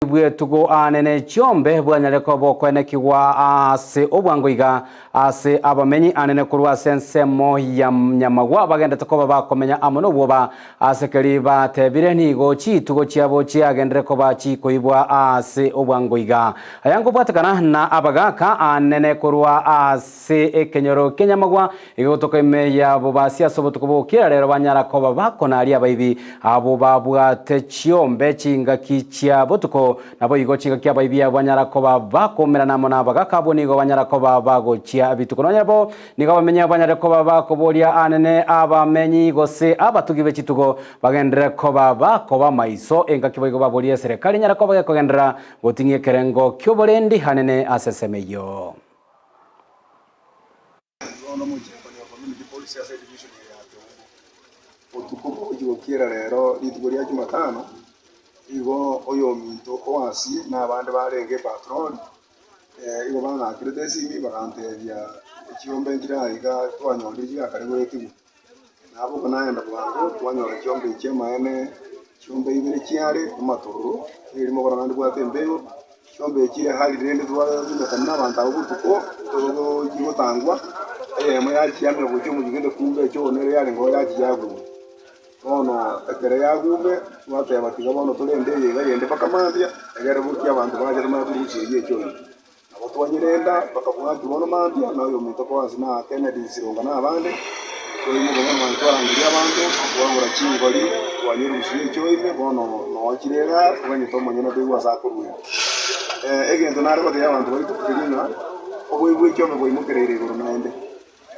Bw'etugo aane ne chiombe bwanyare koba okoenekigwa ase obwango iga ase abamenyi anene korwa ase ensemo ya nyamagwa bagendete koba bakomenya amo nobwoba ase keri batebire nigo chitugo chiabo chiagendire koba chikoibwa ase obwango iga. Aya nkobwatekana na abagaka anene korwa ase ekenyoro kia nyamagwa egegotoka ime ya bobasi ase obotuko bogokira rero banyara koba bakonaria abaibi abwo babwate chiombe chingaki chia botuko, naboigo chingaki abaibi abwo banyara koba bakoumerana amo nabagaka abwo nigo banyara koba bagochia bituko. Nonya bo nigo abamenyi abwo banyare koba bakoboria anene abamenyi gose abatugi be chitugo bagenderere koba bakoba maiso engaki boigo baborie eserekari enyare koba gekogenderera goting'ia ekerengo ki'oborendi anene ase ensemo eyio. Bono omochie o community police ase edivision eye ya Keumbu. Botuko bogochia gokiera rero rituko ria Jumatano, igo oyominto oasie na abande barenge epatrol, igo bang'akerete esimi bagantebia echiombe nchire aiga twanyorire chigakare goetigwa. Naboka nagenda bwango twanyora chiombe echi amaene, chiombe ibere chiare amatororo, erimo bono naende bwate embeo, chiombe echi chire hali rende twabimekani na abanto abwo botuko, chigotangwa, eyemo yachiamera gochia omochie gete kumbe echoo nere yarenge oo yachia yaguma. Bono ekero yagumbe, twateba tiga bono torende eye iga eyende mpaka mambia, egere bokia abanto bache tomanye korusia eywo echoo ime. Nabo twanyerenda mpaka bwaki bono mambia, na oyominto Boazi na Kennedy Sironga na abande, twaimoka bono mambia twarangeria abanto, twagora chingori, twanyerusia echoo ime, bono noo chire igaa, toganyete omonyene toigwe ase akoruera. Egento nare gotebia abanto baito keria ng'a, oboibi bwe chiombe bwaimokereire igoro naende,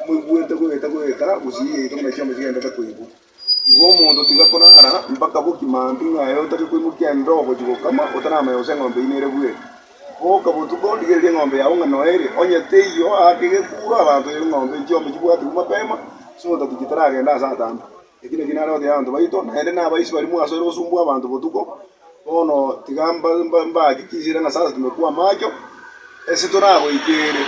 moigwete goeta goeta gusii yaito buna chiombe chigenderete koigwa. Igo omonto tiga korara mpaka bokie mambia ng'a aye otari koimokia endoo gochia gokama, otaramanya gose eng'ombe eyio nere bweri. Boka botuko rigereria eng'ombe yao ng'a noyo ere, onye teiyo aake egekuro abanto eng'ombe chiombe chibwatigwe mapema, so that chitaragenda ase atambe. Eki nakio nare gotebia abanto baito, naende na abaisi baria mwasoire gosumbua abanto botuko, bono tiga mba- mba- mbahakikishire ng'a sasa tumekuwa macho, ase toragoikere,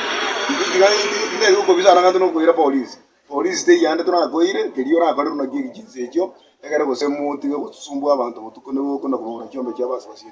intwe tiga tintagete gokobisa naende nokoira polisi. Polisi teiyo ande torakoire, keria orakorerwe nakio eki chinsa echio, egere gose motige gosumbua abanto botuko nigo okona kobora chiombe chiabo ase basiete.